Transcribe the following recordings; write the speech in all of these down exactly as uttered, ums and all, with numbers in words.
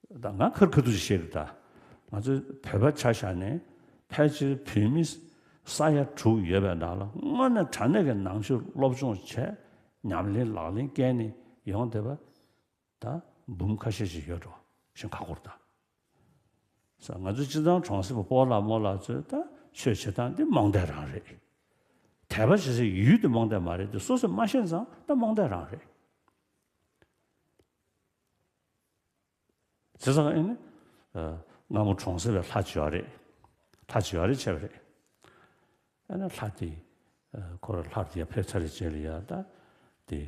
ད་ང་ཁ་ཁ་ཐུག་ཅིག་བཤད་གི། ད་ང་ཚོའི་བོད་པ་ཆ་བཞག་ནས་ཕལ་ཆེར་བོད་མི་ས་ཡ་དྲུག་ཡོད་པའི་ནང་ལ་དངོས་གནས་དྲང་གནས་ཀྱི་ནང་ཆོས་སློབ་སྦྱོང་བྱས། ཉམས་ལེན་ལག་ལེན་བཀལ་ནས་ཡོང་བསྡད་པ་ད་འབུམ་ཁ་ཤས་ཤིག་ཡོད་འགྲོ་ཞེས་ཁག་པོ་རེད། ད་ས་ང་ཚོའི་སྤྱི་བཏང་གྲོང་གསེབ་པ་སྤོ་ལགས་རྨོ་ལགས་ཚོས་ད་ཆོས་བྱེད་སྟངས་འདི་རྨོངས་དད་རང་རེད། དད་པ་བྱེད་སའི་ཡུལ་དེ་རྨོངས་དད་མ་རེད་དེ། སོ་སོས་མ་ཤེས་ཙང་ད་རྨོངས་དད་རང་རེད། བྱས་ཙང་ཨེ་ནི། ཨ། སྔ་མོ་གྲོང་གསེབ་པའི་ལྷ་ཅིག་ཡོད་རེད། ལྷ་ཅིག་ཡོད་རེད་བྱས་པ་རེད། ཨ་ནི་ལྷ་དེ། ཨ། ཁོ་རང་ལྷ་དེ་ཡར་ཕེབས་ཚར་རྗེས་ལ་ཡ་ད། དེ།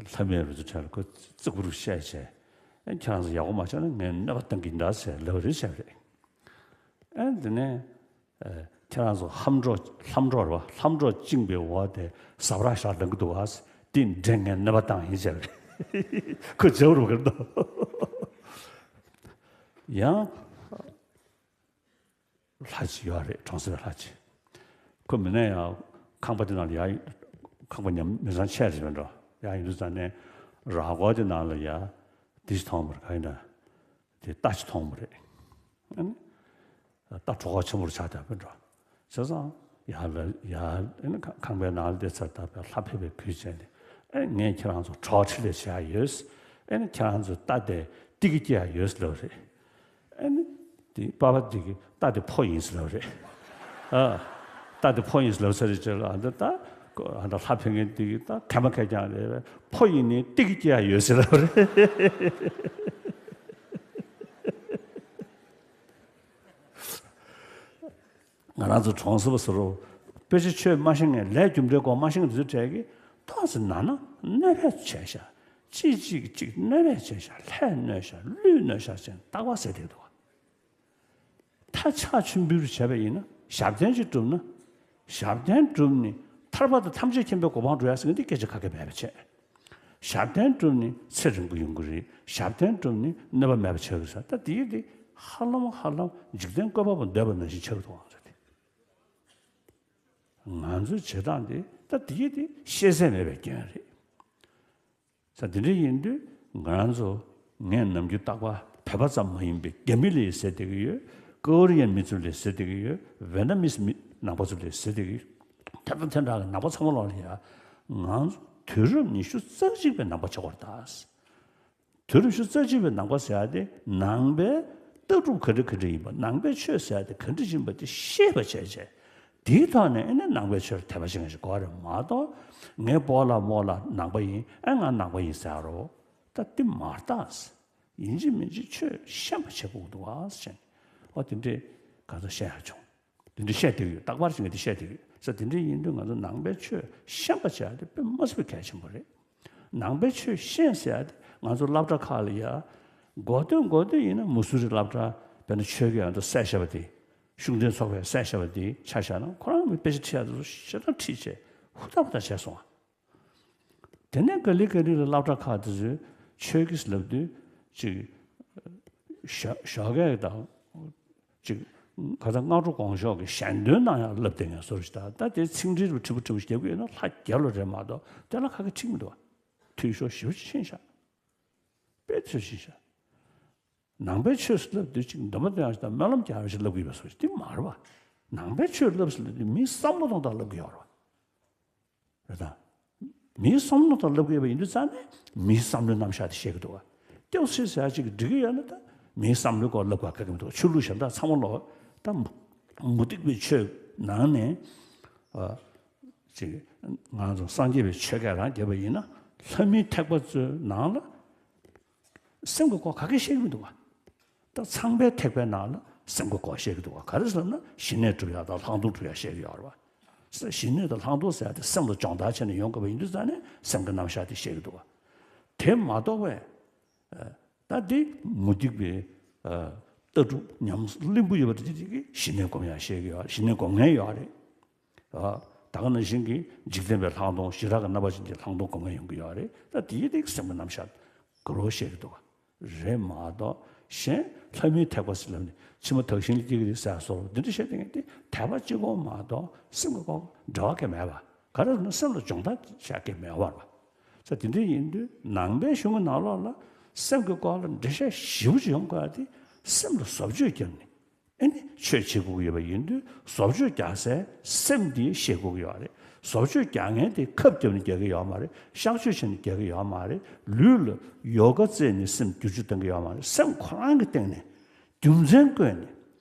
ལྷ་མིའི་རུ་ཚོ་གྲལ་ཁོ་ཙི་གུ་རུ་བཤད་བྱས། ཨ། ཁྱེད་རང་ཚོ་ཡག་པོ་མ་བྱས་ན་ངས་གནོད་པ་བཏང་གི་འདུག་ཟེར་ལབ་རེད་བྱས་པ་རེད། ཨ། དེ་ནས། ཨ། ཁྱེད་རང་ཚོ་ལྷམ་སྒྲོག་ལྷམ་སྒྲོག་རེད་པ། ལྷམ་སྒྲོག་བཅིངས་པའི་འོག་དེ་ཟ་བྲག་ཞག་ལངས་ཀྱི་འདུག་པ། དེ་འདྲས་ངས་གནོད་པ་བཏང་ཡིན་བྱས་པ་རེད། ཁོ་བྱས་པ་རེད་པ་གར་འདུག་ཡང་། ལྷ་ཅིག་ཡོད་རེད། གྲོང་གསེབ་པའི་ལྷ་ཅིག་ཁོ་མིན་ན་ཡང་ཁང་པ་དེ་ནང་ལ་ཡར། ཁང་པ་ཉམས་མི་ཚང་ཆད་རེད་པས་འགྲོ། ཡང་ཡིན་དུས་ཙང་ནས་ར་སྐོར་དེ་ནང་ལ་ཡ། དེ་ཅིག་མཐོང་བ་རེད། ག་ཡིན་ན། དེ་རྟ་ཅིག་མཐོང་བ་རེད། ཨ་ནི། རྟ་གྲོད་ཁོག་ཆེན་པོ་རུ་ཆགས་བསྡད་པས་འགྲོ། བྱས་ཙང་ཡར་ལ་ཡར་ཨ་ནི་ཁང་ཁང་པའི་ནང་ལ་བསྡད་ཚར་ད་ལྷ་ཕེབས་པའི་གུས་བྱས་ནས། ཨ་ནི་ངས་ཁྱེད་རང་ཚོ་གྲོགས་འཕྲིན་ལས་བྱེད་ཡ་ཡོད། ཨ་ནི་ཁྱེད་རང་ཚོ་རྟ་དེ་ཏི་གི་སྐྱེ་ཡ་ཡོད་ཟེར་ལབ་རེད། ཨ་ནི་དེ་པ་ཕ་དེ་གིས་རྟ་དེ་ཕོ་ཡིན་ཟེར་ལབ་རེད། ཨ། རྟ་དེ་ཕོ་ཡིན་ཟེར་ལབ་ཚར་རྗེས་ལ་ཨ་ད་ད་ཨ་ད་ལྷ་ཕེབས་མཁན་དེ་གིས་ད་མཁལ་མ་མཁལ་རྐྱང་རེད། ཕོ་ཡིན་ནའི་ཏི་གི་སྐྱེ་ཡ་ཡོད་ཟེར་ལབ་རེད། ང་རང་ཚོ་གྲོང་གསེབ་པ་ཟེར་རོ། དཔེ་ཆ་ཆོས་མ་ཤེས་མཁན། ལས་རྒྱུ་འབྲས་སྐོར་མ་ཤེས་མཁན་དེ་ཚོའི་གྲས་ཀྱིས་ཏོག་ཙམ་ན་ན་གནོད་པ་བྱས་ཤག་གཅིག་གཅིག་གཅིག་གནོད་པ་བྱས་ཤག་ལྷས་གནོད་ཤག་ཀླུས་གནོད་ཤག་ཟེར་རྟག་པར་ཟེར་བསྡད་འདུག་ད་ཕྱག་མཆོད་འབུལ་བྱས་པ་ཡིན་ན་ཞབས་བརྟན་ཅིག་བསྒྲུབས་ན། ཞབས་བརྟན་བསྒྲུབས་ནས་ཐར་པ་དང་ཐམས་ཅད་མཁྱེན་པའི་གོ་འཕང་འགྲོ་ཡ་ཟེར་མཁན་འདི་སྐད་ཆ་ཁ་སྐད་མེད་པ་བྱས། ཞབས་བརྟན་བསྒྲུབས་ནས་ཚེ་རིང་པོ་ཡོང་གི་རེད། ཞབས་བརྟན་བསྒྲུབས་ནས་གནོད་པ་མེད་པ་ཆགས་ཀྱི་རེད་ཟེར། ད་དེའི་དེ་ཧ་ལམ་ཧ་ལམ་འཇིག་རྟེན་བཀོད་པ་པོ་འདོད་པ་ནང་བཞིན་ཆགས་ཀྱི་འདུག་ཨང་ཟེར་ཏེ། ང་ཚོའི་བྱེད་སྟངས་དེ་ད་དེའི་དེ་ཤེས་ཚད་མེད་པའི་སྐྱོན་རེད་ཟེར། དེ་འདྲ་ཡིན་དུས་ང་རང་ཚོ། ངས་ནམ་རྒྱུན་རྟག་པར་བོད་པ་ཙམ་མ་ཡིན་པའི་རྒྱ་མི་ལ་ཡང་ཟེར་བསྡད་ཀྱི་ཡོད། ཀོ་རི་ཡན་མི་ཚོ་ལ་ཡང་ཟེར་བསྡད་ཀྱི་ཡོད། ཝེ་ན་མིས་མི་ནང་པ་ཚོ་ལ་ཡང་ཟེར་བསྡད་ཀྱི་ཡོད། དེ་དང་དེ་འདྲ་གི་ནང་པ་ཚང་མ་ལོག་ལ་ཡ། ང་ཚོ་དུས་རབས་ཉི་ཤུ་རྩ་གཅིག་པའི་ནང་པ་ཆགས་པ་རེད་ད། དུས་རབས་ཉི་ཤུ་རྩ་གཅིག་པའི་ནང་པ་ཟེར་ཡ་དེ་ནང་པའི་ལྟ་གྲུབ་ག་འདྲ་ག་འདྲ་ཡིན་པ། ནང་པའི་ཆོས་ཟེར་ཡ་དེ་ག་འདྲ་ཡིན་པ་དེ་ཤེས་པ་བྱས་བྱས། དེའི་ཐོག་ནས་ཨེ་ནས་ནང་པའི་ཆོས་ལ་དད་པ་བྱེད་མཁན་ཞིག་དགོས་རེད་མ་གཏོགས། ངའི་སྤོ་ལགས་རྨོ་ལགས་ནང་པ་ཡིན། ཨེ་ང་ནང་པ་ཡིན་ཟེར་ཡ་རོ། ད་དེ་མ་རེད་ད། ཡིན་གཅིག་མིན་གཅིག་ཆོས་ཤེས་པ་བྱེད་དགོས་འདུག་ཨ་ཟེར་ནས། ཨོ་དེ་འདྲས་ག་ཚོད་བཤད་ཡ་བྱུང་། དེ་འདྲ་བཤད་བསྡད་ཡོད། རྟག་པར་བྱས་ནས་དེ་བཤད་བསྡད་ཡོད་ཟེར། དེ་འདྲ་ཡིན་དུས་ང་ཚོ་ནང་པའི་ཆོས་ཤེས་པ་བྱ་དེ་དཔེ་མ་སྲིད་པའི་གལ་ཆེན་པོ་རེད། ནང་པའི་ཆོས་ཤེས་ཟེར་ཡ་དེ་ང་ཚོ་སློབ་གྲྭ་ཁག་ལ་ཡ། འགོ་སྟོད་འགོ་སྟོད་ཡིན་ན་མུ་སུ་རི་སློབ་གྲྭ་དཔེར་ན་ཆོས་ཀྱི་ཨ་མདོ་གསལ་བཤད་པ་དེ། ཤུགས་ལྡན་ཚོགས་པས་གསལ་བཤད་པ་དེ་ཆ་བཞག་ན་ཁོ་རང་གི་དཔེ་ཆ་ཁྲིད་ཡ་དེ་ཚོ་ཞེ་དྲག་ཁྲིད་བྱས་ཧུར་ཐག་ཧུར་ཐག་བྱས་སོང་ང་། དེ་ནས་ག་ལེ་ག་ལེ་ལ་སློབ་གྲྭ་ཁག་དེ་ཚོས་ཆོས་ཀྱི་ལབ་དུས་ཅིག་ཞོགས་ཞོགས་ཀས་དང་། ཅིག་ཁ་སང་སྔ་དྲོ་དགོང་ཞོགས་ཀྱི་ཞལ་འདོན་གནང་ཡག་ལབ་བསྡད་མཁན་བཟོ་འདྲ་ཞིག་དང་། ད་དེ་ཚིག་འགྲེལ་རུ་ཁྲི་པོ་ཁྲི་པོ་ཞིག་རྒྱབ་ཀྱི་ཡོད་ན་ལྷ་རྒྱབ་ལ་རེད་མ་གཏོགས་དེ་ལ་ཁ་སྐད་ཁྲིད་མི་འདུག་བ། འཐུས་ཤོར་ཞེ་པོ་ཅིག་ཕྱིན་ཤག་དཔེ་འཐུས་ཕྱིན་ཤག་ནང་པའི་ཆོས་སུ་ལབ་དུས་ཅིག་འདོན་པ་འདོན་ཡག་ཞིག་དང་སྨོན་ལམ་རྒྱག་ཡག་ཞིག་ལབ་དགོས་པའི་བཟོ་ཞིག་དེ་མ་རེད་བ། ནང་པའི་ཆོས་ལབ་སུ་ལབ་དུས་མིའི་བསམ་བློ་གཏོང་སྟངས་ལབ་དགོས་ཡོད་རེད་བ། རེད་དང་། མིའི་བསམ་བློ་དང་ལབ་དགོས་པ་ཡིན་དུས་ཙང་ནས་མིའི་བསམ་བློའི་རྣམ་གཞག་དེ་བཤད་ཀྱི་འདུག་བ། ཏེའུ་སི་ཟེར་ཡ་ཅིག་གིས་འགྲིག་གི་ཡོད་ན་ད་མིའི་བསམ་བློའི་སྐོར་ལབ་དགོས་ག་གེ་མི་འདུག་ཆོས་ལུགས་གཞན་དག་ཚང་མ་ལོག་ད་མུ་མུ་སྟེགས་པའི་ཆོས་ནང་ནས་ཨ་ཅིག་ང་ཚོ་སངས་རྒྱས་པའི་ཆོས་སྐད་རང་བརྒྱབ་པ་ཡིན་ན་ལྷ་མིའི་ཐེག་པ་ཚོའི་ནང་ལ། སེམས་ཀྱི་སྐོར་ག་གེ་བཤད་ཀྱི་མི་འདུག་བ། ད་ཚངས་པའི་ཐེག་པའི་ནང་ལ་སེམས་ཀྱི་སྐོར་བཤད་ཀྱི་འདུག་བ། ག་རེ་ཟེར་ན་ཞི་གནས་སྒྲུབ་ཡག་དང་ལྷག་མཐོང་སྒྲུབ་ཡག་བཤད་ཀྱི་ཡོད་རེད་བ། ས་ཞི་གནས་དང་ལྷག་མཐོང་ཟེར་ཡག་དེ་སེམས་ལ་སྦྱོང་བརྡར་བྱས་ནས་ཡོང་དགོས་པ་ཡིན་དུས་ཙང་ནས་སེམས་ཀྱི་རྣམ་གཞག་དེ་བཤད་ཀྱི་འདུག་བ། དེ་མ་གཏོགས་པའི། ད་འདི་མུ་སྟེགས་པའི་ལྟ་གྲུབ་ཉམས་གླིང་བུ་ཡོད་པ་དེ་དེ་གི་ཞི་གནས་སྒོམ་ཡག་བཤད་ཀྱི་ཡོད། ཞི་གནས་སྒོམ་མཁན་ཡོད་རེད། ད་ག་ནང་བཞིན་གྱི་འཇིག་རྟེན་པའི་ལྷག་མཐོང་ཞི་རགས་ཀྱི་རྣམ་པ་ཅན་གྱི་ལྷག་མཐོང་སྒོམ་མཁན་ཡོང་གི་ཡོད་རེད། ད་དེའི་སྟེང་སེམས་ཀྱི་རྣམ་གཞག་ག་རེ་བཤད་ཀྱི་འདུག་ག་རེད་མ་གཏོགས་གཞན་ལྷ་མིའི་ཐེག་པ་ཟེར་ལབ་ནས་མཆིལ་མ་དག་ཞིང་ལ་སྐྱེ་གི་རེད་ཟེར་བཟོ་འདི་འདྲ་བཤད་དེ་ངས་དེ་དད་པ་གཅིག་པོ་མ་གཏོགས་སེམས་ཀྱི་སྐོར་འབྲེལ་བ་གང་མེད་པ། ག་རེ་ཟེར་ན་སེམས་ལ་སྦྱོང་བརྡར་བྱ་གང་མེད་པ་རེད་པ། ས་དེ་འདྲ་ཡིན་དུས་ནང་པའི་གཞུང་གི་ནང་ལོགས་ལ་ སེམས་ཀྱི་སྐོར་ལ་འགྲེལ་བཤད་ཞིབ་པོ་ཅིག་ཡོང་དགོས་ཡ་དེ་སེམས་ལ་བཟོ་བཅོས་བརྒྱབ་ནས། ཨེ་ནི་ཆོས་བྱེད་དགོས་ཀྱི་ཡོད་པ་ཡིན་དུས་བཟོ་བཅོས་རྒྱག་སའི་སེམས་འདི་ཤེས་དགོས་ཀྱི་ཡོད་རེད། བཟོ་བཅོས་རྒྱག་མཁན་དེ་ཁབ་བརྒྱབ་ནས་རྒྱག་གི་ཡོད་མ་རེད། གཤག་བཅོས་བྱས་ནས་རྒྱག་གི་ཡོད་མ་རེད། ལུས་ལ་ཡོ་ག་རྩེས་ནས་སེམས་བསྒྱུར་བཅོས་གཏོང་གི་ཡོད་མ་རེད། སེམས་ཁོ་རང་གི་སྟེང་ནས་རྒྱུ་མཚན་བཀོད་ནས།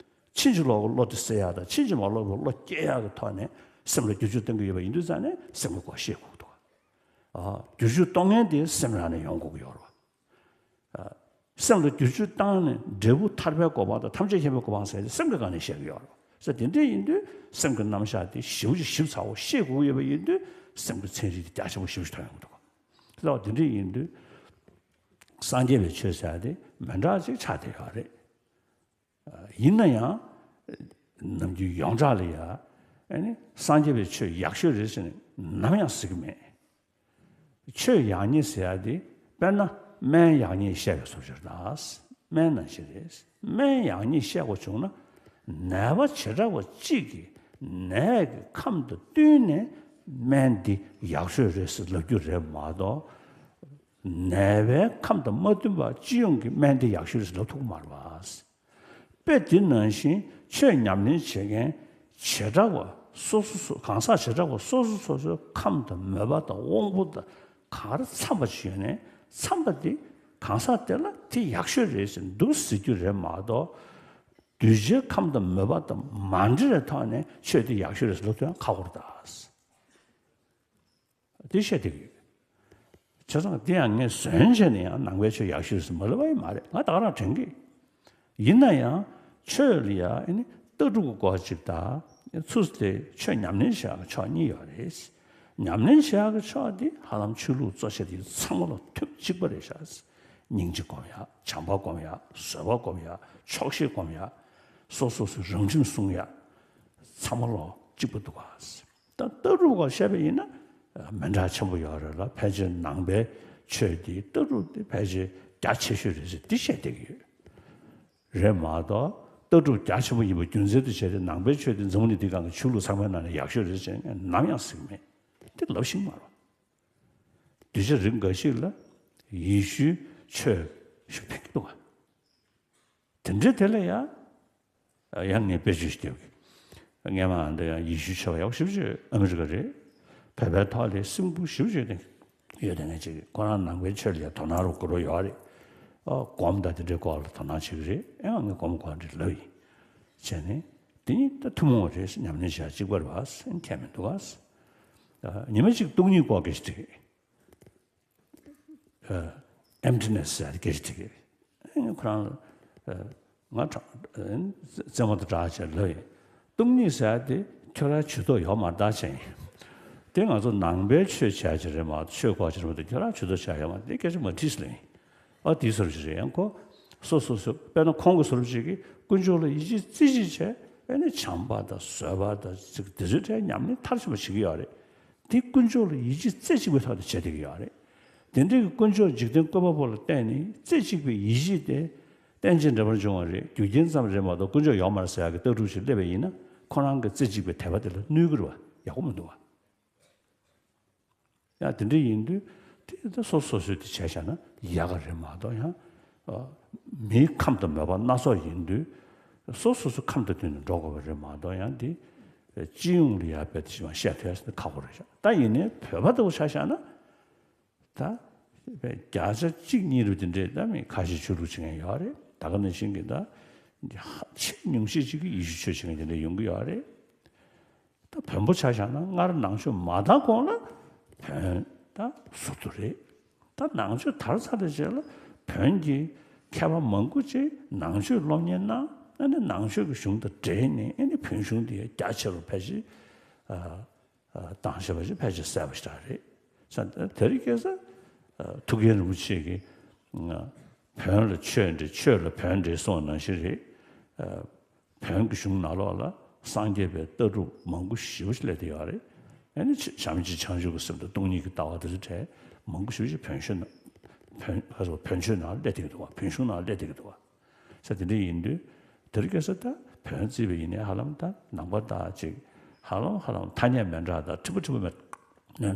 ཕྱིན་ཅི་ལོག་གི་བློ་དེ་སེལ་ཡག་དང་ཕྱིན་ཅི་མ་ལོག་པའི་བློ་སྐྱེ་ཡག་གི་ཐོག་ནས་སེམས་ལ་བསྒྱུར་བཅོས་གཏོང་གི་ཡོད་པ་ཡིན་དུས་ཙང་ནས་སེམས་ཀྱི་སྐོར་ཤེས་དགོས་ཀྱི་འདུག་ཨ། བསྒྱུར་བཅོས་གཏོང་མཁན་དེ་སེམས་རང་ནས་ཡོང་དགོས་ཀྱི་ཡོད་རེད་བ། ཨ། སེམས་ལ་བསྒྱུར་བཅོས་བཏང་ནས་འབྲས་བུ་ཐར་པའི་གོ་འཕང་དང་ཐམས་ཅད་མཁྱེན་པའི་གོ་འཕང་ཟེར་ཏེ་སེམས་ཀྱི་སྒང་ནས་བཤད་ཀྱི་ཡོད་རེད་བ། ཟེར་དེ་འདྲ་ཡིན་དུས་སེམས་ཀྱི་རྣམ་གཞག་དེ་ཞིབ་ཅིག་ཞིབ་ཚགས་པོ་ཤེས་དགོས་ཀྱི་ཡོད་པ་ཡིན་དུས་སེམས་ཀྱི་ཚན་རིག་དེ་རྒྱ་ཆེན་པོ་ཞེ་པོ་ཅིག་ཐོན་ཡོང་གི་འདུག་ག། དེ་ལྟ་བ་དེ་འདྲ་ཡིན་དུས་སངས་རྒྱས་པའི་ཆོས་ཟེར་ཡ་དེ་མི་འདྲ་ཅིག་ཆགས་བསྡད་ཡོད་རེད། ཡིན་ན་ཡང་། ནམ་རྒྱུན་ཡོངས་གྲགས་ལ་ཡ། ཨ་ནི་སངས་རྒྱས་པའི་ཆོས་ཡག་ཤོས་རེད་ཟེར་ནས་ནམ་ཡང་ཟེར་གྱི་མེད། ཆོས་ཡག་ཉེས་ཟེར་ཡ་དེ་དཔེར་ན་སྨན་ཡག་ཉེས་བཤད་པའི་བཟོ་ཅིག་རེད་ད། སྨན་ནང་བཞིན་རེད། སྨན་ཡག་ཉེས་བཤད་དགོས་བྱུང་ན་ནད་པ་བྱེ་བྲག་པ་གཅིག་གི་ནད་ཀྱི་ཁམས་དང་བསྟུན་ནས་སྨན་འདི་ཡག་ཤོས་རེད་ཟེར་ལབ་རྒྱུ་རེད་མ་གཏོགས། ནད་པའི་ཁམས་དང་མ་བསྟུན་པ་སྤྱི་ཡོངས་ཀྱི་སྨན་འདི་ཡག་ཤོས་རེད་ཟེར་ལབ་ཐུབ་ཀྱི་མ་རེད་པ། དཔེ་དེ་ནང་བཞིན་ཆོས་ཉམས་ལེན་བྱེད་མཁན་བྱེ་བྲག་པ་སོ་སོ་སོ་གང་ཟག་བྱེ་བྲག་པ་སོ་སོ་སོ་སོའི་ཁམས་དང་མོས་པ་དང་དབང་པོ་དང་ག་རེ་འཚམ་པ་ཞིག་ཡོད་ནའི་འཚམ་པ་དེ་གང་ཟག་དེ་ལ་དེ་ཡག་ཤོས་རེད་ཟེར་འདུག་ཟེར་རྒྱུ་རེད་མ་གཏོགས། གདུལ་བྱའི་ཁམས་དང་མོས་པ་དང་མ་འབྲེལ་བའི་ཐོག་ནས་ཆོས་དེ་ཡག་ཤོས་རེད་ཟེར་ལབ་ཐུབ་ཡང་ཁག་པོ་རེད་ད། དེ་བཤད་བསྡད་ཀྱི་ཡོད། བྱས་ཙང་དེ་ཡང་ངས་བཟོས་བྱས་ནས་ཡང་ནང་པའི་ཆོས་ཡག་ཤོས་ཟེར་མ་ལབ་པ་ཡིན་མ་རེད། ང་ད་ག་རང་དྲན་གི། ཡིན་ན་ཡང་ཆོས་ལ་ཡ་ཨ་ནི་ལྟ་གྲུབ་ཀྱི་སྐོར་གཅིག་དང་། ཚུར་དེ་ཆོས་ཉམས་ལེན་བྱེད་ཡག་གི་ཕྱོགས་གཉིས་ཡོད་རེད། ཉམས་ལེན་བྱེད་ཡག་གི་ཕྱོགས་དེ་ཧ་ལམ་ཆོས་ལུགས་གཙོ་ཆེ་དེ་ཚང་མ་ལ་དོན་གཅིག་པ་རེད་ཤག། སྙིང་རྗེ་སྒོམ་ཡག། བྱམས་པ་སྒོམ་ཡག། བཟོད་པ་སྒོམ་ཡག། ཆོག་ཤེས་སྒོམ་ཡག། སོ་སོ་སོའི་རང་ཁྲིམས་སྲུང་ཡག། ཚང་མ་ལ་གཅིག་པ་འདུག་ག། ད་ལྟ་གྲུབ་སྐོར་བཤད་པ་ཡིན་ན་མི་འདྲ་ཆེན་པོ་ཡོད་རེད་ལ། ཕལ་ཆེར་ནང་པའི་ཆོས་འདི་ལྟ་གྲུབ་དེ་ཕལ་ཆེར་རྒྱ་ཆེ་ཤོས་རེད་ཟེར་འདི་བཤད་བསྡད་ཀྱི་ཡོད་རེད་མ་གཏོགས། ལྟ་གྲུབ་རྒྱ་ཆེན་པོ་ཡིན་པ་རྒྱུ་མཚན་དུ་བྱས་ཏེ་ནང་པའི་ཆོས་དེ་འཛམ་བུ་གླིང་འདིའི་སྒང་གི་ཆོས་ལུགས་ཚང་མའི་ནང་ནས་ཡག་ཤོས་རེད་ཟེར་ནས་ནམ་ཡང་ཟེར་གྱི་མེད། དེ་ལབ་ཤེས་ཀྱི་མ་རེད། གདུལ་བྱ་རིགས་འགའ་ཞིག་ལ་ཡེ་ཤུའི་ཆོས་ཞིག་ཕན་གྱི་འདུག་ག། དེ་འདྲའི་དེ་ལ་ཡང་ཡང་ངས་དཔེ་བརྗོད་ཞིག་རྒྱབ་ཀྱི། སྔས་མ་འདི་ཡང་ཡེ་ཤུའི་ཆོས་པ་ཡག་པོ་ཞེ་པོ་ཅིག་ཨ་མི་རི་ཀ་རེད། བོད་པའི་ཐོག་ལ་སེམས་ཁུར་ཞེ་པོ་ཅིག་ཡོད་དེ་ཡོད་དེ་ངས་ཅིག་ཁོ་རང་ནང་པའི་ཆོས་ལ་ཡང་དོ་སྣང་རུ་དགོས་རོགས་ཡོད་རེད། ཨ་སྒོམ་དང་དེ་འདྲའི་སྐོར་ལ་དོ་སྣང་བྱེད་ཀྱི་རེད། ཨེ་ང་ངས་སྒོམ་སྐོར་འདྲ་ལབ་ཡིན། བྱས་ནས་དེ་ནི་ད་ཐུན་མོང་རེད། ཉམས་ལེན་བྱ་གཅིག་པ་རེད་བ། ཁྱད་མི་འདུག་བ། ཉི་མ་གཅིག་སྟོང་ཉིད་སྐོར་སྐད་ཞིག་དྲིས། ཨེམ་ཊི་ནེ་སི་ཟེར་ཡ་དེ་སྐད་ཆ་དྲིས་ཀྱི་རེད། ཁོ་རང་ལ་ང་རྩེད་མོ་དང་སྦྲགས་བྱས་ལབ་ཡིན། སྟོང་ཉིད་ཟེར་ཡ་དེ་ཁྱོད་རང་ཇུས་གཏོགས་ཡོད་མ་རེད་ད་བྱས་ཡིན། དེ་ང་ཚོ་ནང་པའི་ཆོས་བྱ་ཡ་ཅིག་རེད་མ་གཏོགས་ཆོས་སྐོར་ཅིག་རེད་མ་གཏོགས་ཁྱོད་རང་ཇུས་གཏོགས་བྱ་ཡ་ཡོད་མ་རེད། དེ་སྐད་ཆ་མ་དྲིས་ལབ་ཡིན། ཨ་དེའི་བཟོ་འདྲ་ཅིག་རེད། ཡང་ཁོ་སོ་སོ་སོ་དཔེར་ན་ཁོང་གི་བཟོ་འདྲ་ཅིག་གིས་དཀོན་མཆོག་ལ་ཡིད་ཆེས་རྩེ་གཅིག་བྱས། ཨ་ནི་བྱམས་པ་དང་བཟོད་པ་དང་ཅིག་དེ་ཚོའི་གྲས་ཉམས་ལེན་མཐར་ཕྱིན་པ་བྱེད་ཀྱི་ཡོད་རེད། དེ་དཀོན་མཆོག་ལ་ཡིད་ཆེས་རྩེ་གཅིག་པའི་ཐོག་ནས་བྱེད་བསྡད་ཀྱི་ཡོད་རེད། དེ་འདྲའི་གི་དཀོན་མཆོག་འཇིག་རྟེན་བཀོད་པ་པོ་ལ་བརྟེན་ནས་རྩེ་གཅིག་པའི་ཡིད་ཆེས་དེ་རྟེན་ཅིང་འབྲེལ་པར་འབྱུང་བ་རེད། རྒྱུ་རྐྱེན་ཙམ་རེད་མ་གཏོགས་དཀོན་མཆོག་ཡོད་མ་རེད་ཟེར་ཡག་གི་ལྟ་གྲུབ་ཅིག་སླེབས་པ་ཡིན་ན་ཁོ་རང་གི་རྩེ་གཅིག་པའི་དད་པ་དེ་ལ་གནོད་ཀྱི་རེད་བ། ཡག་པོ་མི་འདུག་བ། ཡང་དེ་འདྲ་ཡིན་དུས་དེ་ད་སོ་སོ་སོས་དེ་བྱས་བཞག་ན་ཡག་ག་རེད་མ་གཏོགས། ཡང་མིའི་ཁམས་དང་མོས་པ་སྣ་ཚོགས་ཡིན་དུས་སོ་སོ་སོ་ཁམས་དང་བསྟུན་ནས་འགྲོ་དགོས་པ་རེད་མ་གཏོགས། ཡང་དེ་སྤྱི་ཡོངས་ལ་ཡག་པའི་དེ་ཞིག་བཤད་ཐུབ་ཡ་ཁག་པོ་རེད་ཤག། ད་ཡིན་ནའི་བོད་པ་ལྟ་བུ་ཆ་བཞག་ན། ད་བརྒྱ་ཆ་གཅིག་གཉིས་རེ་དེ་འདྲས་ད་མི་ཁ་ཤས་ཆོས་ལུགས་བྱེད་མཁན་ཡོད་རེད། ད་ག་ནང་བཞིན་གྱི་ད་ཆེས་ཉུང་ཤས་ཅིག་གིས་ཡེ་ཤུ་ཆོས་བྱེད་མཁན་དེ་འདྲས་ཡོང་གི་ཡོད་རེད། ད་བོན་པོ་ཆ་བཞག་ན་སྔར་ནང་ཆོས་མ་དར་གོང་ལ་བོན་ད་ཟུར་དུ་རེད། ད་ནང་ཆོས་དར་ཚར་བའི་རྗེས་ལ་བོན་གྱི་མཁས་པ་མང་པོ་ཅིག་ནང་ཆོས་སློབ་གཉེར་གནང་། ཨ་ནི་ནང་ཆོས་ཀྱི་གཞུང་དང་འབྲེལ་ནས། ཨ་ནི་བོན་གཞུང་དེ་རྒྱ་ཆེ་རུ་ཕལ་ཆེར་ཨ། ཨ། བཏང་ཤེས་པ་ཞིག་ཕལ་ཆེར་གསལ་པོ་ཞིག་རེད། ས་དེ་རིང་ཁ་སང་ཨ་ཐུའུ་བཀྭན་རིན་པོ་ཆེ་གིས་ཨ་བོན་ལ་ཆོས་འདྲེས། ཆོས་ལ་བོན་འདྲེས་གསུངས་པ་ནང་བཞིན་རེད། ཨ་བོན་གྱི་གཞུང་ནང་ལོགས་ལ་སངས་རྒྱས་པའི་ལྟ་གྲུབ་མང་པོ་ཞེ་པོ་ཞིག་སླེབས་བསྡད་ཡོད་རེད། ཨ་ནི་བྱམས་བརྩེ་བྱང་ཆུབ་ཀྱི་སེམས་དང་སྟོང་ཉིད་ཀྱི་ལྟ་བ་དེ་ཚོ་གྲས་མང་པོ་ཞེ་པོ་ཞིག་བོན་ཆོས་ནང་། བོན། ཁ་སང་བོན་ཆོས་ནང་སླེབས་བསྡད་ཀྱི་འདུག་བ། བོན་གཞུང་ནང་སླེབས་བསྡད་ཀྱི་འདུག་བ། ས་དེ་འདྲ་ཡིན་དུས་དེ་རིང་ཁ་སང་ད་བོན་བརྩིས་པ་ཡིན་ནའི་ཧ་ལམ་ད་ནང་པ་དང་ཅིག་ཧ་ལམ་ཧ་ལམ་ཐ་སྙད་མི་འདྲ་དང་འཁྲིལ་པོ་འཁྲིལ་པོ་མི་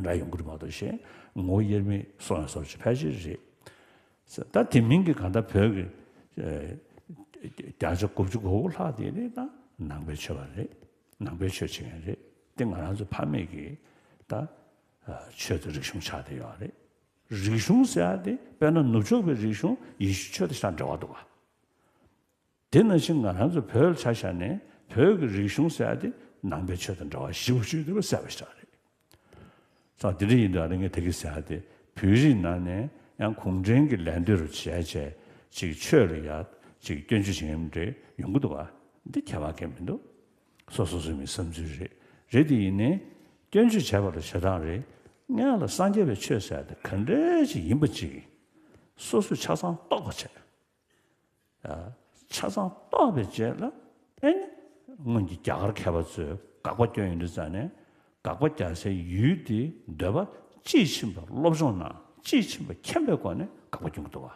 འདྲ་ཡོང་གི་རེད་མ་གཏོགས། གཞན་ངོ་བོ་དབྱེར་མེད་སོང་ཡ་སོགས་ཀྱི་ཕལ་ཆེར་རེད། ད་དེ་མིན་གྱི་གང་ལྟར་བོད་ཀྱི་ཨེ་བརྒྱ་ཆ་དགུ་བཅུ་གོ་དགུ་ལྷག་དེ་ནི་ད་ནང་པའི་ཆོས་པ་རེད། ནང་པའི་ཆོས་བྱེད་མཁན་རེད། དེ་ང་རང་ཚོ་ཕ་མེས་ཀྱི་ད་ཨ་ཆོས་དང་རིག་གཞུང་ཆགས་བསྡད་ཡོད་རེད། རིག་གཞུང་ཟེར་ཡ་དེ་དཔེར་ན་ནུབ་ཕྱོགས་པའི་རིག་གཞུང་ཡེ་ཤུ་ཆོས་དང་ཞེ་དྲག་འབྲེལ་བ་འདུག་ག། དེ་ནང་བཞིན་ང་རང་ཚོ་བོད་ལ་ཆ་བཞག་ནས་བོད་ཀྱི་རིག་གཞུང་ཟེར་ཡ་དེ་ནང་པའི་ཆོས་དང་འབྲེལ་བ་ཞེ་པོ་ཅིག་ཡོད་པ་གསལ་པོ་ཞིག་རེད། ཙང་དེ་འདྲ་ཡིན་དུས་ཨ་ནི་ངས་དེ་གི་ཟེར་ཡ་དེ་བོད་རིགས་ནང་ནས་ཡང་གུང་ཁྲན་གྱི་ལད་ཟློས་རུ་བྱས་བྱས་ཅིག་ཆོས་ལ་ཡ་ཅིག་སྐྱོན་བརྗོད་བྱེད་མཁན་འདྲ་ཡོང་གི་འདུག་ག། འདི་ཁྱད་པར་གང་ཡང་མི་འདུག། སོ་སོ་སོ་མི་བསམ་ཚུལ་རེད། རེད་དེ་ཡིན་ནའི་སྐྱོན་བརྗོད་བྱས་པ་ལ་བྱེད་སྟངས་རེད། སྔོན་ལ་སངས་རྒྱས་པའི་ཆོས་ཟེར་ཡ་དེ་ག་འདྲ་ཅིག་ཡིན་པ་ཅིག་སོ་སོས་ཆ་ཚང་རྟོགས་པ་བྱས། ཆ་ཚང་རྟོགས་པའི་རྗེས་ལ་ཨེ་ནི་སྔོན་གྱི་རྒྱ་གར་མཁས་པ་ཚོས་དགག་པ་སྐྱོན་ཡོང་དུས་ཙང་ནས་དགག་པ་རྒྱག་སའི་ཡུལ་དེའི་འདོད་པ་དཔྱིས་ཕྱིན་པ་སློབ་སྦྱོང་གནང་། དཔྱིས་ཕྱིན་པ་མཁྱེན་པའི་སྒོ་ནས་དགག་པ་སྐྱོན་གྱི་འདུག་བ།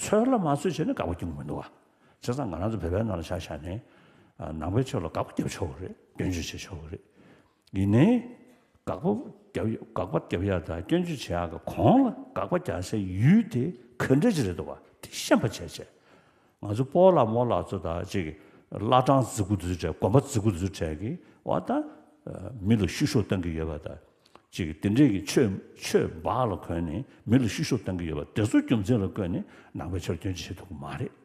ཚོད་ལ་མ་ཚོད་བྱས་ནས་དགག་པ་སྐྱོན་གྱི་མི་འདུག་བ། བྱས་ཙང་ང་རང་ཚོ་བོད་པའི་ནང་ལ་ཆ་བཞག་ནས་ནང་པའི་ཆོས་ལ་དགག་པ་རྒྱབ་ཆོག་གི་རེད། སྐྱོན་བརྗོད་བྱེད་ཆོག་གི་རེད། ཡིན་ནའི་དགག་པ་རྒྱབ་དགག་པ་རྒྱབ་ཡ་དང་སྐྱོན་བརྗོད་བྱེད་ཡ་གི་གོང་ལ་དགག་པ་རྒྱག་སའི་ཡུལ་དེ་ག་འདྲ་ཅིག་རེད་འདུག་བ། དེ་ཤེས་པ་བྱས་བྱས། ང་ཚོ་སྤོ་ལགས་རྨོ་ལགས་ཚོ་དང་ཅིག་བླ་བྲང་རྫིག་པོ་འདི་ཚོ་གྲས་དགོན་པ་རྫིག་པོ་འདི་ཚོ་གྲས་ཀྱིས་བ་ད་མི་ལ་བཤུ་གཞོག་བཏང་གི་ཡོད་པ་དང་ཅིག་དེ་འདྲས་ཀྱི་ཆོས་ཆོས་འབག་ལ་གོན་ནས་མི་ལ་བཤུ་གཞོག་བཏང་གི་ཡོད་པ་དེ་ཚོ་རྒྱུ་མཚན་ལ་བཀོད་ནས་ནང་པའི་ཆོས་ལ་སྐྱོན་བརྗོད་བྱེད་ཐུབ་ཀྱི་མ་རེད།